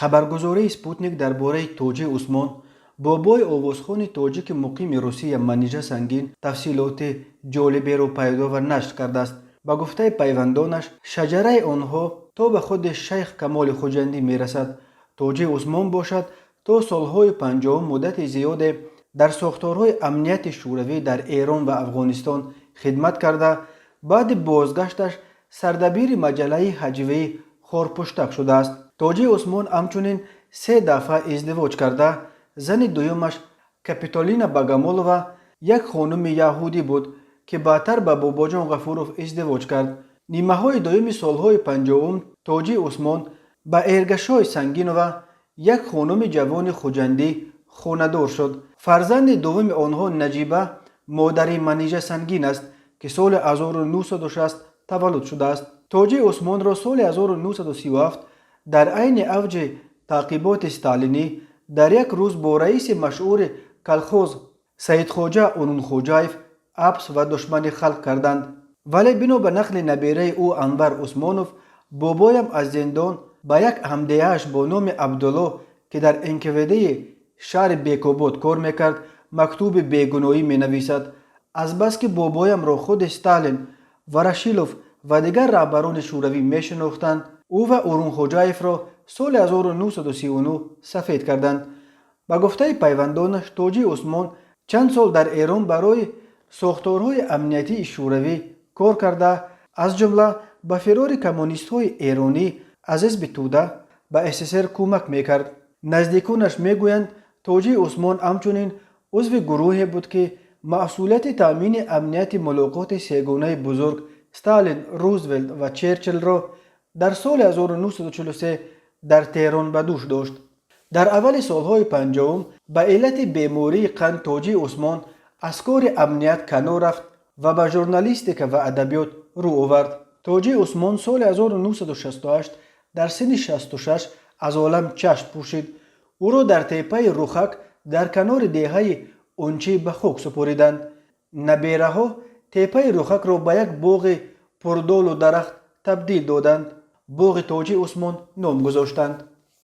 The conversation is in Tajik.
Хабаргузории «Спутник» дар бораи Тоҷи Усмон, бобои овозхони тоҷики муқими Русия Манижа Сангин, тафсилоти ҷолиберо пайдо ва нашр кардааст. Ба гуфтаи пайвандонаш, шаҷараи онҳо то ба худи Шайх Камоли Хуҷандӣ мерасад. Тоҷи Усмон бошад, то солҳои 50-ум муддати зиёде дар сохторҳои амнияти шӯравӣ дар Эрон ва Афғонистон хидмат карда, баъди бозгашташ сардабири маҷаллаи ҳаҷвии «Хорпуштак» шудааст. Тоҷи Усмон ҳамчунин се дафъа издивоҷ карда. Зани дуюмаш Капитолина Богомолова як хонуми яҳудӣ буд, ки баъдтар ба Бобоҷон Ғафуров издивоҷ кард. Нимаҳои дуюми солҳои 50-ум Тоҷи Усмон ба Эргашой Сангинова, як хонуми ҷавони хуҷандӣ, хонадор шуд. Фарзанди дуввуми онҳо Наҷиба модари Манижа Сангин аст, ки соли 1960 таваллуд шудааст. Тоҷи Усмонро соли 1937 дар айни авҷи таъқиботи сталинӣ дар як рӯз бо раиси машҳури колхоз Саидхоҷа Урунхоҷаев абс ва душмани халқ карданд. Вале бино ба нақли набераи ӯ Анвар Усмонов, бобоям аз зиндон ба як ҳамдеҳааш бо номи Абдулло, ки дар НКВДи шаҳри Бекобод кор мекард, мактуби бегуноҳӣ менависад. Азбаски бобоямро худи Сталин, Ворошилов ва дигар раҳбарони шӯравӣ мешинохтанд, ӯ ва Урунхоҷаевро соли 1939 сафед карданд. Ба гуфтаи пайвандонаш, Тоҷи Усмон чанд сол дар Эрон барои сохторҳои амниятии шӯравӣ кор карда, аз ҷумла ба фирори коммунистҳои эронӣ аз ҳизби Туда ба СССР кӯмак мекард. Наздиконаш мегӯянд, Тоҷи Усмон ҳамчунин узви гурӯҳе буд, ки масъулияти таъмини амнияти мулоқоти сегонаи бузург Сталин, Рузвелт ва Черчилро дар соли 1943 дар Теҳрон ба дӯш дошт. Дар аввали солҳои 50-ум ба иллати бемории қанд Тоҷи Усмон аз кори амният канор рафт ва ба журналистика ва адабиёт рӯ овард. Тоҷи Усмон соли 1968 дар синни 66 аз олам чашм пӯшид. Ӯро дар теппаи Рухак дар канори деҳаи Унчӣ ба хок супориданд. Набераҳо теппаи Рухакро ба як боғи пурдолу дарахт табдил доданд, «Боғи Тоҷи Усмон» ном гузоштанд.